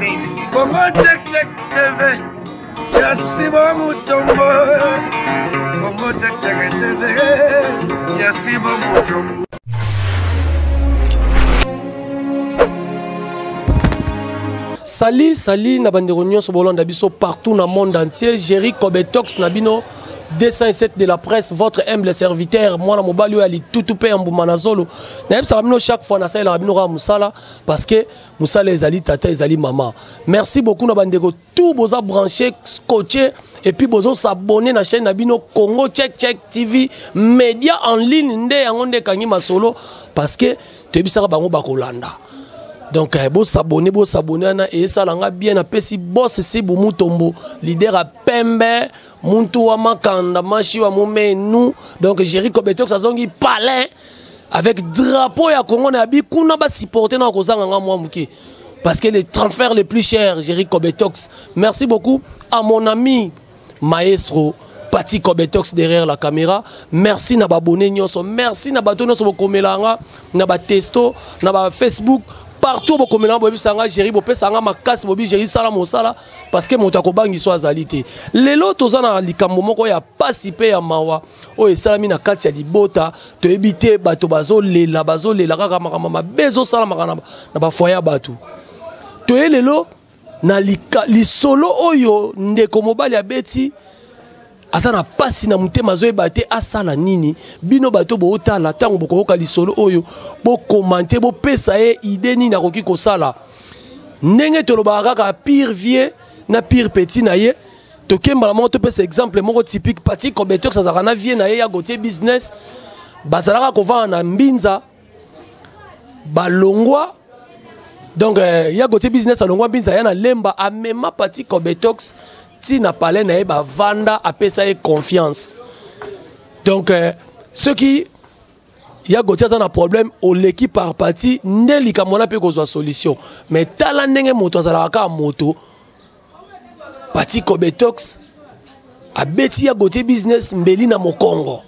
Congo Check Check TV ya Sibo Mutombo Congo Check Check TV ya Sibo Mutombo. Sali sali na bandeko nyonso bolanda biso partout na monde entier. Jerry Kobetox na bino 207 de la presse, votre humble serviteur, mwana mobali oyo ya litutu mpe ya mbuma na zolo. Nayebisaka bino chaque fois nasalelaka bino kaka mosala parce que mosala ezali tata ezali mama. Merci beaucoup na bandeko tout boza branché, scotché et puis bozo s'abonner na chaîne na bino Congo Check Check TV média en ligne nde yango nde ekangi masolo parce que toyebisaka bango bakolanda. Donc eh, bo s'abonner, bo s'abonner wana esala nga bien. Napesi boss Sibu Mutombo, leader ya pembe, muntu wa makanda mashi wa mumenu. Donc Jerry Kobetox azongi palais avec drapeau ya Congo na bi kuna ba supporter na kozanga nga mwa muke parce que les transferts les plus chers, Jerry Kobetox. Merci beaucoup à mon ami maestro Pati Kobetox derrière la caméra. Merci na ba abonné nyonso, merci na bato nyonso bokomela nga na ba testo na ba Facebook partout bokomela boyebisa nga Jerry, bopesa nga makasi, bobi Jerry sala mosala parce que moto akobangi so azali te. Lelo toza na likambo moko ya pasi pe ya mawa oyo esalami na kati ya libota, toyebi te bato bazolela, bazolela kaka makambo mabe ezosalamaka na ba foyer ya bato. Toye lelo na lisolo oyo ndeko mobali abeti aza na pasi na motema, azoyeba te asala nini. Bino bato bootala ntango bokoyoka lisolo oyo, bokomante, bopesa ye idée nini akoki kosala. Ndenge tolobaka kaka pire vieux na pire petit na ye, tokembala moko topesa exemple moko typique. Pati Kobetox azalaka na vieux na ye ya Gauthier Business, bazalaka kovanda na Mbinza, balongwa. Donc ya Gauthier Business alongwa Mbinza ya na Lemba, amema Pati Kobetox ti na palais na ye, bavanda, apesa ye confiance. Donc soki ya Gauthier aza na problème, oleki par parti nde likambo wana mpe kozwa solution. Mais tala ndenge moto azalaka kaka moto. Pati Kobetox abeti ya Gauthier Business mbeli na mokongo.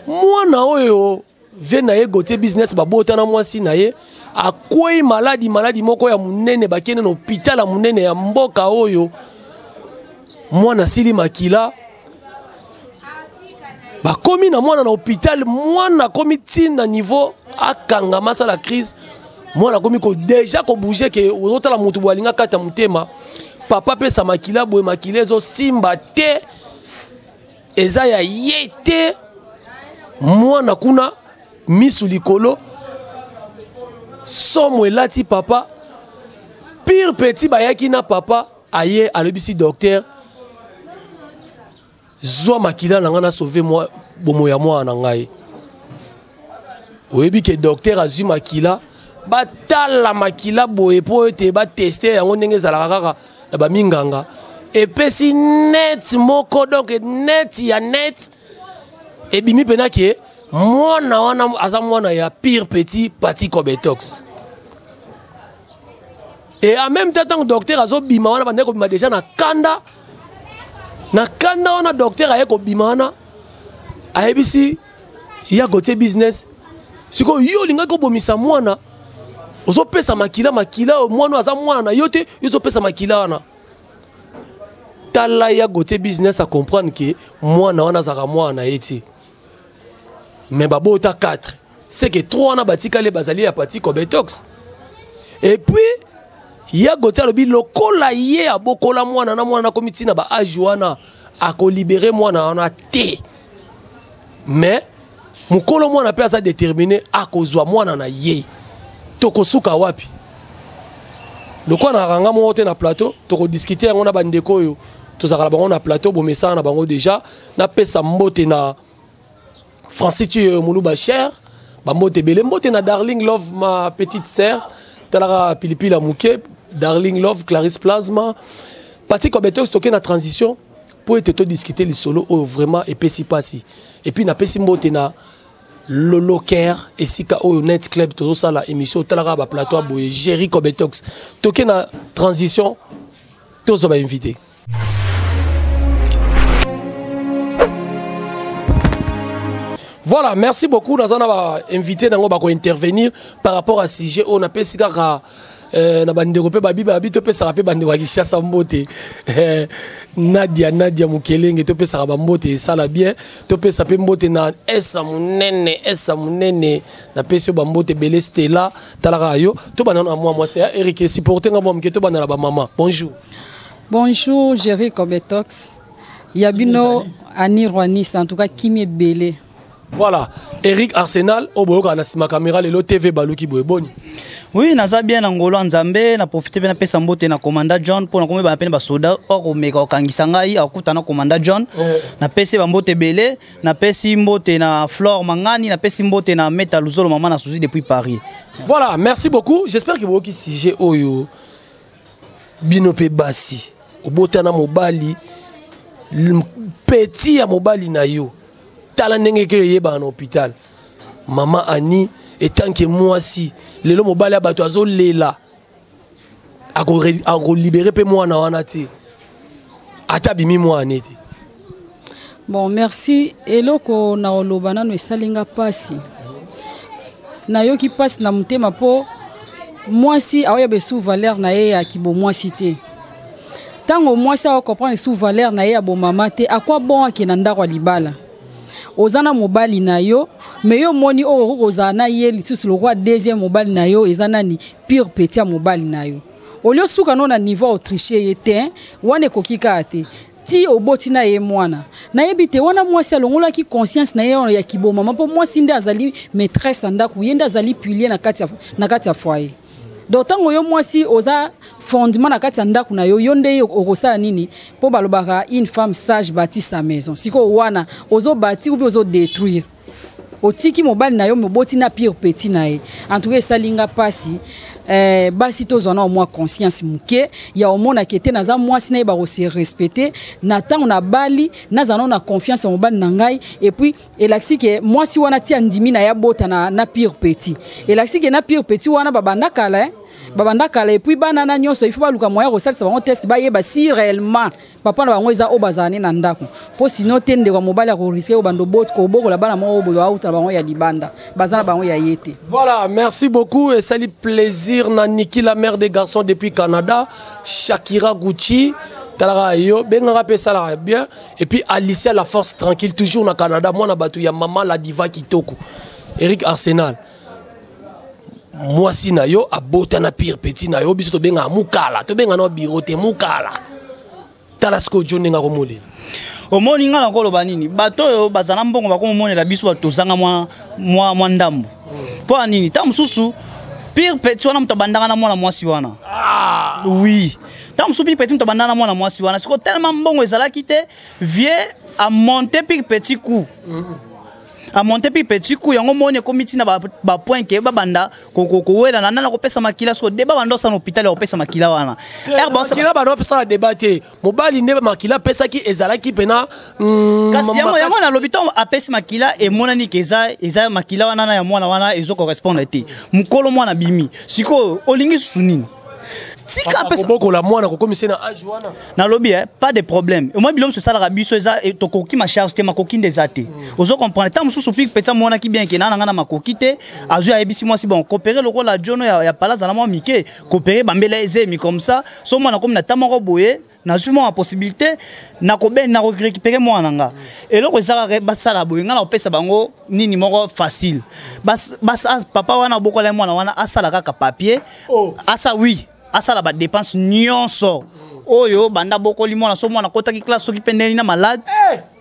Mwana oyo vie na ye Gauthier Business babota na mwasi na ye akwei maladi, maladi moko ya monene, bakende na hôpital ya monene ya mboka oyo. Mwana asili makila, bakomi na mwana na hôpital, mwana akomi ti na niveau akangama asala crise. Mwana akomi ko déjà ko bouger ke ozotala motu boye alinga kata motema. Papa pesa makila boye, makila ezosimba te, eza ya ye te. Mwana kuna misu likolo, somo elati papa. Pire petit bayaki na papa aye alobisi docteur, zwa makila na ngai na sauver moi bomo ya mwana na ngai. Oyebi ke docteur azwi makila, batala makila boye po ete bateste yango ndenge ezalaka kaka na baminganga, epesi net moko, donc net ya net ebimi mpena ke mwana wana aza mwana ya pire petit Pati Kobetox. Et en même temps, tant que docteur azobima wana, bandeko kobima déjà na kanda, na kanda wana docteur aye kobima wana, ayebisi ya Gauthier Business, sikoyo yo olingaki kobomisa mwana, ozopesa makila, makila oyo mwana aza mwana na yo te, yo ozopesa makila wana. Tala ya Gauthier Business a comprendre que mwana wana azalaka mwana na ye te, mais babota 4, c'est que 3 wana batikali bazali ya Pati Kobetox. Et puis ya Gauthier alobi lokola ye abokola mwana na mwana akomi ntina ba age wana, akolibere mwana wana te. Mais mokolo mwana mpe aza déterminé akozwa mwana na ye. Tokosuka wapi? Lokola na ranga moko te na plateau, tokodiscute yango na bandeko oyo tozalaka na bango na plateau, bomesana na bango déjà. Napesa mbote na Francis Chiyo Muluba cher, ba mbote ebele, mbote na Darling Love ma petite sœur, talaka pilipili ya moke, Darling Love, Clarisse Plasma, Pati Kobetox. Toke na transition po ete todiscute lisolo oyo vraiment epesi pasi. Et puis napesi mbote na Lolo Care, esika oyo Net Club tozosala émission, talaka ba plateau ya boye, Jerry Kobetox. Toke na transition, tozwa ba invité. Voilà, merci beaucoup. Nous avons invité nango bako intervenir par rapport à sujet on appelle kaka. Na bandeko mpe babi babi topesaka mpe bandeko ya Kinshasa mbote. Nadia Nadia Mukelenge, topesaka bambote, esala bien. Topesa mpe mbote na esa monene, esa monene, napesi yo bambote ebele. Stella, talaka yo. Tobanda na mwa mwasi ya Eric, supporte nga mwa moke. Tobanda na bamama. Bonjour. Bonjour, Jerry Kobetox. Yabino Annie Roanis, en tout cas, Kimi ebele. Voilà, Eric Arsenal, oyo boyoka na nsima caméra lelo TV baluki boye, boni? Oui, naza bien na ngolo ya Nzambe. Na profite mpe napesa mbote na commandant John mpo nakomeba pene basoda okomeka kokangisa ngai akuta na commandant John. Napesi bambote ebele. Napesi mbote na Flore Mangani, napesi mbote na Meta Luzolo, mama na Suzi depuis Paris. Voilà, merci beaucoup. J'espère que boyoki sujet oyo. Bino mpe basi, obotana mobali, petit ya mobali na yo, tala ndenge ke eyebaka na hôpital. Mama Ani, etanke mwasi, lelo mobali ya bato azolela, akolibérer mpe mwana wana te, ata abimi mwana te. Bon, merci. Eloko na oloba nano, esali nga mpasi, nayoki mpasi na motema mpo mwasi aoyeba esu valeur na ye ya kibomwasi te. Ntango mwasi aocomprendre esu valeur na ye ya bomama te, akwa bon akende na ndako ya libala. Oza na mobali na yo, me yo omoni oyo okoki kozala na ye lisusu lokola deuxième mobali na yo eza nani? Pire petit ya mobali na yo. Olie osuka no na niveau autriche ye te, wana ekoki kaka te. Ti oboti na ye mwana, nayebi te wana mwasi alongolaki conscience na ye oyo ya kibomama, mpo mwasi nde azali maîtresse ya ndako, ye nde azali pilier na kati ya foyer. Donc ntango yo mwasi oza fondement na kati ya ndako na yo, yo nde okosala nini? Mpo balobaka: "Une femme sage bâtit sa maison." Sikoyo wana ozobâtir ou bien ozodétruire? Otiki mobali na yo, moboti na pire petit na ye. En tout cas, esali nga mpasi. Basi, tozwa na mwa conscience moke ya omonaka ete naza mwasi, nayeba kose respecter na ntango nabali, nazala nano na confiance ya mobali na ngai. Et puis elakisi ke mwasi wana ti andimi na ye abota na pire petit, elakisi ke na pire petit wana babanda kala, eh? Babanda kala. Et puis bana na nyonso, il faut baluka moyen kosalisa bango test, bayeba si réellement papa na bango eza oyo bazala ne na ndako, mpo sino te ndeko ya mobali akorisquer oyo bando kobokola bana moko boye bauta na bango ya libanda, baza na bango ya ye te. Voilà, merci beaucoup et salut plaisir na Niki, la mère des garçons depuis Canada, Shakira Gucci, talaka yo, bengaka mpe esalaka bien. Et puis Alicia la force tranquille, toujours na Canada, mwana bato ya mama la diva kitoko. Eric Arsenal, mwasi na yo abota na pire petit na yo, biso tobengaka mukala, tobengaka na biro te mukala. Tala sikoyo jo ndenge akomolela. Omoni, nga nakoloba nini? Bato oyo bazala mbongo bakomomonela biso bato tozanga mwa ndambo. Mpo ya nini? Ntango mosusu pire petit wana moto abandaka na mwana mwasi wana. Oui, ntango mosusu pire petit moto abandaka na mwana mwasi wana. Sikoyo tellement mbongo ezalaki te, vie amonte pire petit coup, amonte mpe petit coup yango. Moni ekomi ntina bapoint ke babanda kowelana nana kopesa makila. Soko débat banda osala na hôpital ya kopesa makila wana. Makila banda opesaka débat te, mobali nde makila apesaki ezalaki mpena. Kasi yango nalobi, ntango apesi makila, emonani ke eza makila wana na ya mwana wana ezocorrespondre te. Mokolo mwana bimi, sikoyo olingi susu nini? Tika apesa kobokola mwana kokomisa na age wana. Nalobi pas de problème. Omoi biloko mosusu esalaka biso eza tokoki ma charge te, makoki nde eza te. Ozo comprendre? Ntango mosusu mpi pesa monaki bien ke na nga na makoki te, azwi ayebisi mwasi: "Bon, coopérer lokola jono ya pala azala mwa mike, coopérer bambela ezemi comme ça." So mwana komi na ta moko boye, nazwi mwa possibilité nakorécupérer mwana na nga. Eloko eza kaka basala boye, nga na kopesa bango nini moko facile. Papa wana obokola mwana wana, asala kaka papier. Oh. Asa oui, asala badépense nyonso oyo banda bokoli mwana. So mwana akotaki classe, soki mpe ndeni na malade,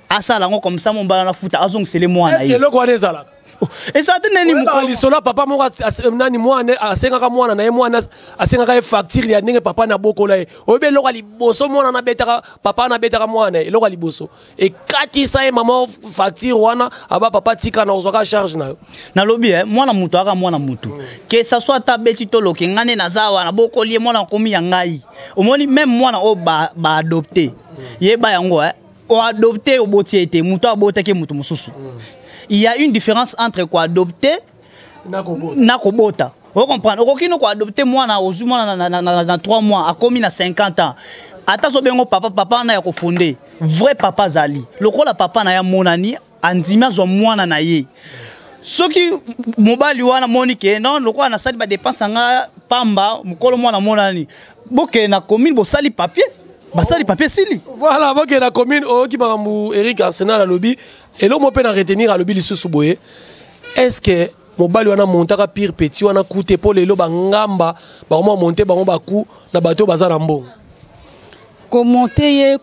asala yango comme ça, mombala na futa, azongisele mwana ye. Eloko wana ezalaka? Oh, ezala te ndeni? Oyebaka lisolo ya papa moko nani, mwana asengaka mwana na ye, mwana asengaka ye facture ya ndenge papa na bokola ye. Oyebi eloko ya liboso mwana nabetaka papa, nabetaka mwana ye, eloko ya liboso ekatisa ye mama facture wana, aba: "Papa, tika na ozwaka charge na yo." Nalobi mwana moto aka mwana motu, ke ça soit ata abeti toloke, ngai nde naza wana bokoli ye, mwana akomi ya ngai. Omoni, même mwana oyo baadopte yeba yango, oadopte, oboti ye te, moto abotaki moto mosusu. Il y a une différence entre koadopte na kobota. Ocomprendre? Okoki no koadopte mwana, ozwi mwana na 3 mois, akomi na 50 ans, ata azobengo papa, papa wana ya kofonde vrai papa azali lokola papa na ye amonani, andimi azwa mwana na ye. Soki mobali wana moni ke non, lokola nasali badepense yanga pamba, mokolo mwana monani, bokende na commune, bosali papier, basali papier, sili. Voilà, bokende na commune. Oyoki makambo Eric Arsenal alobi. Eloko mo mpe na retenir, alobi lisusu boye: est ce que mobali wana montaka pire petit wana kute mpo lelo bangamba bakoma monte bango baku na bato oyo baza na mbongo? Komonte ye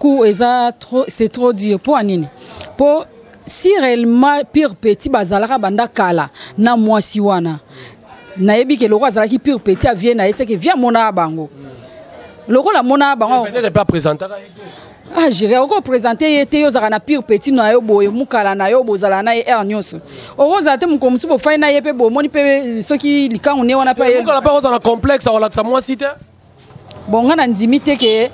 coup eza trop, c'est trop dur. Mpo nini? Mpo si réellement pire petit bazalaka banda kala na mwasi wana, nayebi ke loko azalaki pire petit ya vieux na ye, seke vieux amonaka bango lokola amonaka bango. Peut-être pas présentaka ye te. Ah, géri, okoprésente ye te. Yo ozalaka na pire petit na yo boye, mokala na yo, bozala na ye heure nyonso, okozala te. Mokolo mosusu bofai na ye mpe bomoni mpe soki likangu ne wana mpe aye. Mokala mpe akozala na complexe, akolakisa mwasi te. Bon, nga na ndimi te ke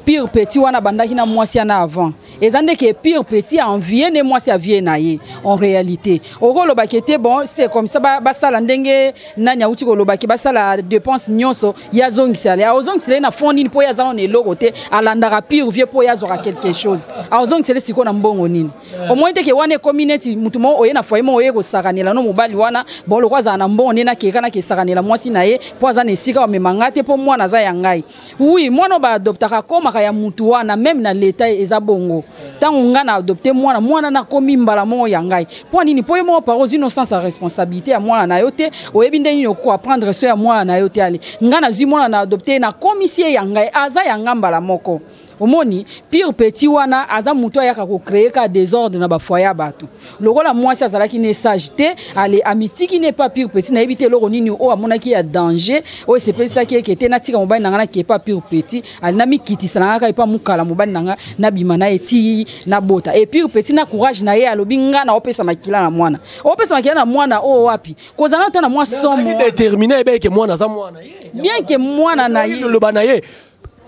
pire petit wana bandaki na mwasi wana avant. Eza nde ke pire petit envie nde mwasi avie na ye. En réalité, okolobaki te. Bon, c'est comme ça, basala ndenge nani awuti kolobaki, basala dépense nyonso, ye azongisela ye. Azongisela ye na fond nini? Mpo ye aza nano eloko te, alandaka pire vieux mpo ye azwaka quelque chose. Azongisela ye sikoyo na mbongo nini? Omoni te ke wana ekomi neti mutu moko oye na foyer moko, oye kosakanela no mobali wana. Bon, loko azala na mbongo nde nakeka nakesakanela mwasi na ye, mpo aza na esika bamema ngai te, mpo mwana aza ya ngai. Oui, mwana oyo baadoptaka akomaka ya mutu wana. Même na leta eza bongo. Ntango ngai na adopte mwana, mwana nakomi mbala moko ya ngai. Mpo nini? Mpo ye moko paro ozwi no sens ya responsabilité ya mwana na yo te, oyebi ndenge nini okoapprendre so ya mwana na yo te. Ale, ngai nazwi mwana na adopte ye, nakomisi ye ya ngai, aza ya ngai mbala moko. Omoni, pire petit wana aza motu ayaka kocréer ka désordre na bafoyer ya bato. Lokola mwasi azalaki ne sage te, ale amitiki ne pa pire petit. Nayebi te eloko nini oyo amonaki ya danger oyo esepelisaki eke te natika mobali na ngai, nake pa pire petit. Ale, namikitisa na ngai kaka epa mokala mobali na ngai, nabima na ye ti nabota. E pire petit na courage na ye alobi: ngai na opesa makila na mwana, opesa makila na mwana oyo wapi kozala ata na mwa somo. Déterminé, ayebaki ke mwana aza mwana ye. Bien ke mwana na ye. Loba na ye: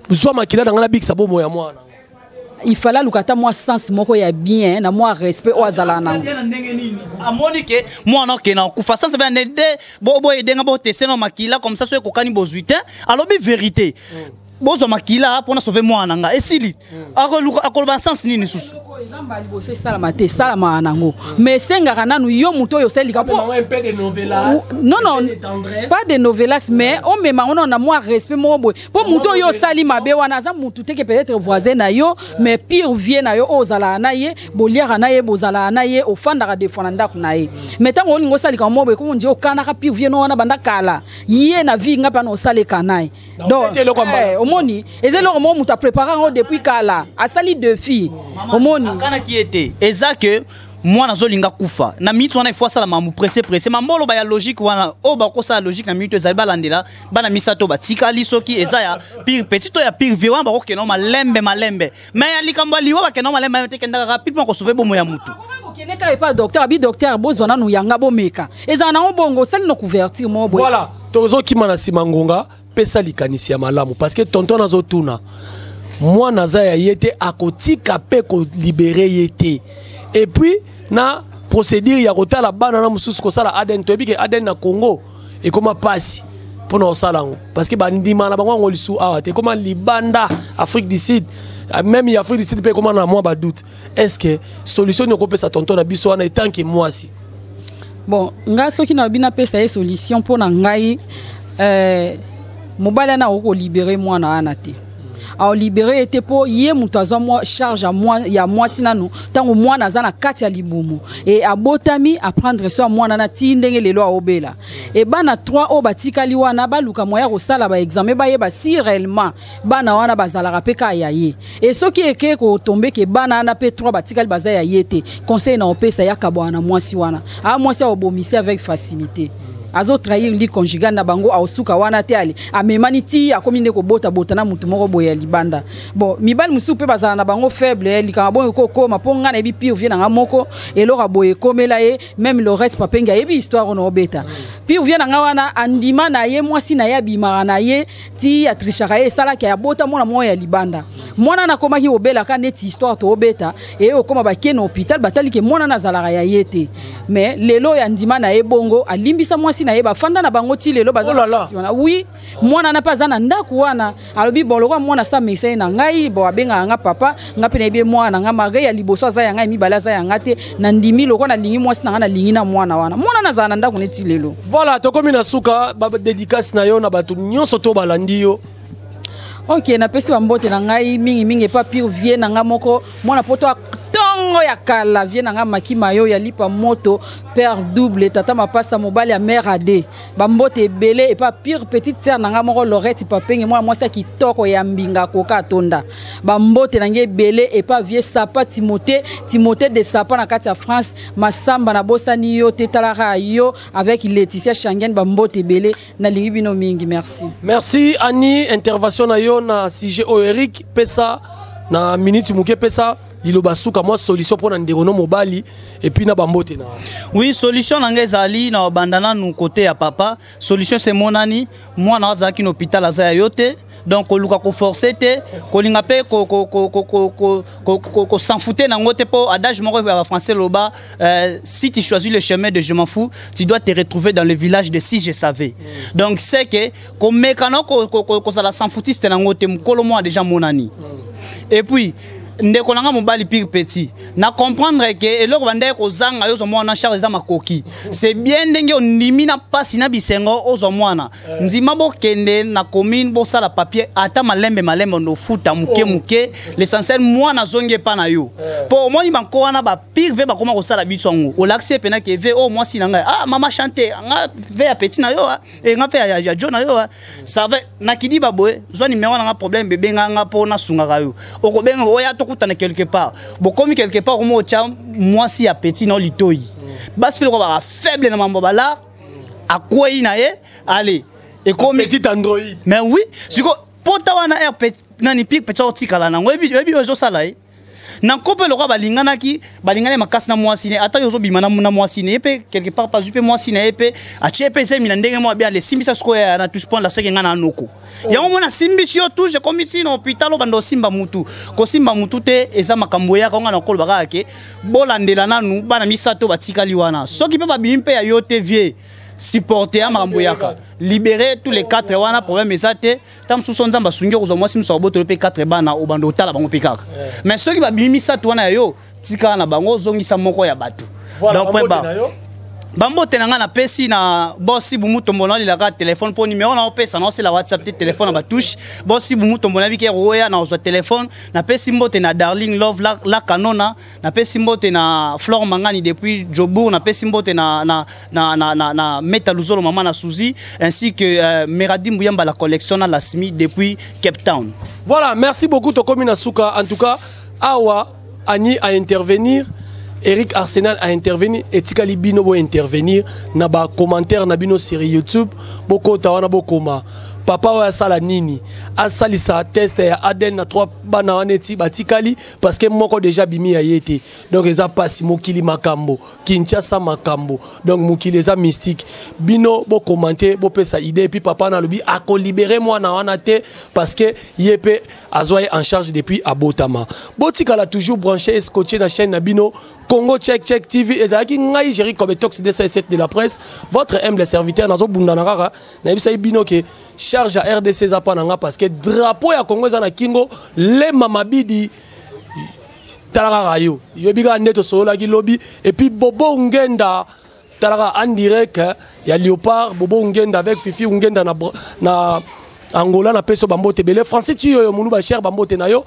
zwa makila na ngai, nabikisa bomoi ya mwana. Il fallait aluka ata mwa sens moko ya bien na mwa respect oyo azalaka nango. Bien na ndenge nini amoni ke mwana okende na kokufa sans be nde boyedenga boteste na makila comme ça, so ekokani bozwi te. Alobi vérité: bozwa makila mpona sauver mwana na nga, esili. Akoluka akoloba sens nini susu? Eza mbala liboso esalama te, esalamaka nango, mais esengaka nanu yo moto oyo osalika mpo un peu de novelas. Non, pas de novelas, mais omema ngo na mwa respect moko boye, mpo moto oyo osali mabe wana aza motu te ke peut-être voisin na yo, mais pire vieux na yo oyo ozalaka na ye, boliaka na ye, bozalaka na ye, ofandaka des fois na ndako na ye. Mais ntango olingi osalika moko boye, komo ndi okanaka pire vieux no wana banda kala ye na vie, nga mpe ana osaleka na ye. Donc omoni, eza eloko moko moto aprépare yango depuis kala, asali défi, omoni. Akanaki ye te. Eza ke mwana azolinga kufa na minute wana, ifo asala makambo pressé pressé. Mambo oloba ya logique wana, oyo bakosala logique na minute ezali balandela bana misato batikali. Soki eza ya pire petit to ya pire vieux wana, bakokenda malembe malembe. Mais ya likambo ya liwa, bakenda malembe malembe te, kendaka rapide mpo kosauve bomo ya mutu. Okende kaka epa docteur, abi: docteur, bozwa nanu yanga, bomeka. Ezala nango bongo, osali na couverture moko boye. Voilà, tozokima na nsima ngonga. Pesa likanisi ya malamu, parce que tonton azotuna: mwana aza ya ye te, akotika mpe kolibérer ye te. Et puis na procédure ya kotala bana na mosusu, kosala ADN, toyebi ke ADN na Congo ekóma mpasi mpona kosala yango, parce que bandima na bango yango lisu awa te, ekóma libanda, Afrique du Sud. Même ya Afrique du Sud mpe ekóma na mwa badoute. Est ce que solution nini okopesa tonton na biso wana etanke mwasi? Bon, ngai soki nalobi napesa ye solution, mpo na ngai mobali wana akoki kolibérer mwana wana te. Aolibérer ye te, mpo ye moto azwa mwa charge ya mwasi nanu ntango mwana aza na kati ya libumu e abotami, aprendre soin ya mwana na ti ndenge lelo aobela. E bana 3 oyo batikali wana, baluka moya kosala baexamen, bayeba si réellement bana wana bazalaka mpe kaka ya ye. E soki eke kotombe ke bana wana mpe 3 batikali baza ya ye te, conseil na opesa ya kabwana na mwasi wana. Aa, mwasi aobomisi avec facilité, azotrahir lit conjugal na bango. Aosuka wana te. Ale, amemani ti akomi nde kobotabota na motu moko boye ya libanda. Bon, mibali mosusu mpe bazala na bango faible, likambo bongo ekokoma. Mpo ngai nayebi pire vieux na nga moko, eloko boye ekomela ye. Même Lorette Papenge ayebi histoire oyo naobeta. Pire vieux na nga wana andima na ye mwasi na ye abimaka na ye ti atrichaka ye, esalaki abota mwana moko ya libanda. Mwana nakomaki kobelaka neti histoire toobeta eye okóma bake na hôpital, batali ke mwana nazalaka ya ye te. Mais lelo oyo andima na ye bongo, alimbisa mwasi na ye, bafanda na bango ti lelo baza. Oh là là. Wana oui, mwana na mpe aza na ndako wana. Alobi bon, lokwa mwana sa mesa ye na ngai, bon, abengaka nga papa, nga mpe nayebi ye mwana na nga, malgré ya liboso aza ya ngai, mibale aza ya nga te. Nandimi lokwa nalingi mwasi na nga, nalingi na mwana wana. Mwana nazala na ndako neti lelo. Voilà, tokomi na suka. Badédicace na yo na bato nyonso to balandi yo. Ok, napesi bambote na ngai mingimingi epa pire vieux na ngai moko, mwana poto ya ntongo ya kala, vieux na ngai Makima yo ya lipa moto, père double, tata mapasa, mobali ya mare ade. Bambote ebele epa pire petite sœur na ngai moko, Lorette Papenge, mwana mwasi ya kitoko ya mbinga koka atonda. Bambote na ngai ebele epa vieux Sapa Timote, Timote de Sapa na kati ya France. Masamba, nabosani yo te, talaka yo avec Laetitia Shangen. Bambote ebele, nalingi bino mingi, merci. Merci Annie, intervention na yo na sujet oyo. Eric, pesa na minute moke, pesa liloba suka, mwa solution mpona ndeko no mobali, et puis na bambote na. Oui, solution na ngai ezali na banda nanu côté ya papa. Solution semonani, mwana azalaki na hôpital, aza ya yo te. Donc koluka koforce te, kolinga mpe kosanfute nango te, mpo adage moko ya bafrançais loba si tu choisis le chemin de je m'en fous, tu dois te retrouver dans le village de si je savais. Donc c'est que komeka na kozala sanfutiste nango te, mokolo mwana déjà monani. Et puis ndeko na nga mobali pire petit, na comprendre ke eloko bandeki kozanga yo ozwa mwana charge eza makoki. C'est bien ndenge ondimi na mpasi na bisengo ozwa mwana. Ndima bokende na commune, bosala papier, ata malembe malembe, ndofuta moke moke. L'essentiel mwana azongi epa na yo, mpo omoni banko wana bapire ve bakoma kosala biso yango. Olakisi ye pena ke ve oyo mwasi na ngai, ah mama chante nga ve ya petit na yo, e nga mpe ya jo na yo. Ça va nakidi baboye, zwa numéro na nga, problème bebenga nga mpo nasungaka yo. Okobenga oya, tokutana quelque part. Bokomi quelque part, omo otya mwasi ya petit na yo litoi. Basi mpe lokola baka faible na mambo balar, akwei na ye, ale ekomi petit android. Mais oui, siko pota wana rp nani pire petit otikala nango, oyebi oyebi oyo ezosala ye na nko mpe lokola balinganaki, balingani makasi na mwasi ne. Ata yo ozobima na mwasi ne ye mpe quelque part bazwi mpe mwasi na ye mpe atie mpe ezemi na ndenge moko abia lesimbisa. Sikoyo ya na touche point la seke nga na noko yango mona asimbisi yo touche, ekomi ntina hôpital. Obanda osimba mutu, kosimba mutu te, eza makambo eyaka onga na koloba kaka ke bolandela nanu bana misato batikali wana. Soki mpe babimi mpe ya yo te, vieux, supporter ya makambo eyaka, libérer tous les quatre wana, problème eza te. Ta mosusu Nzambe asungi, okozwa mwasi mosusu, abotolo mpe quatre bana, obanda otala bango mpe kaka. Mais soki babimi misato wana ya yo, tikala na bango, ozongisa moko ya bato. Donc point barre. Bambote na ngai napesi na bosi Bumutombo, naolelaka telefone mpo numero naopesa naosela WhatsApp te, telefone na batouche. Bosi Bumutombo, nayebiki oya na ozwa telefone. Napesi mbote na Darling Love la, la Kanona, napesi mbote na Flore Mangani depuis Jobourg, napesi mbote na Meta Luzolo, mama na Suzy, ainsi que Meradi Mbuyamba, la collection na Lasmi depuis Cape Town. Voilà, merci beaucoup, tokomi na suka. En tout cas, awa Ani a intervenir, Eric Arsenal a intervenir, etikali bino bo intervenir na ba commentaire na bino sur YouTube. Bokota wana, bokoma papa oyo asala nini, asalisa test ya ADN na trois bana wana eti batikali, parce que moko déjà bimi ya ye te. Donc eza pasi, mokili makambo, Kinshasa makambo, donc mokili eza mystique. Bino bokommente, bopesa idée. Et puis papa na alobi akolibere mwana wana te, parce que ye mpe azwa ye en charge depuis abotama. Botikala toujours branché et scotché na chaîne na bino Congo Check Check TV. Ezalaki ngai Géri Kobetox 207 de la presse, votre humble serviteur. Nazobundana kaka, nayebisaki bino ke charge ya RDC eza mpa na nga, parce que drapeau ya Congo eza na kingo. Lema mabidi, tala kaka yo, yoyebi kaka nde tosololaki lobi. Et puis Bobo Ngenda, talaka en direct ya Léopard, Bobo Ngenda avec Fifi Ngenda na Angola, napesi yo bambote ebele. Francis Chiyoyo Moluba cher, bambote na yo.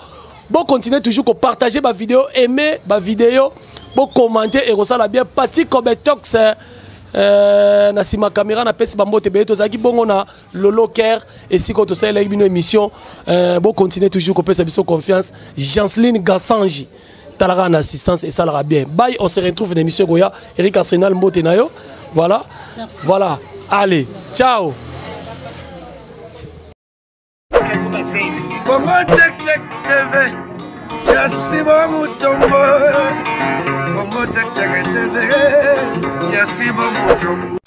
Bocontinue toujours kopartage bavideo, aimer bavideo, bokommente, ekosala bien. Pati Kobetox na nsima caméra, napesi bambote ebele. Tozalaki bongo na Lolo Ker, esika oyo tosalelaki bino émission. Bocontinue toujours kopesa biso confiance. Janceline Gassangi, talaka na assistance, esalaka bien. Bye, on se retrouve na émission ekoya. Eric Arsenal, mbote na yo. Voilà. Merci. Voilà, allez, ciao. Congo Check Check TV ya Sibo Mutombo, Congo Check Check TV ya Sibo Mutombo.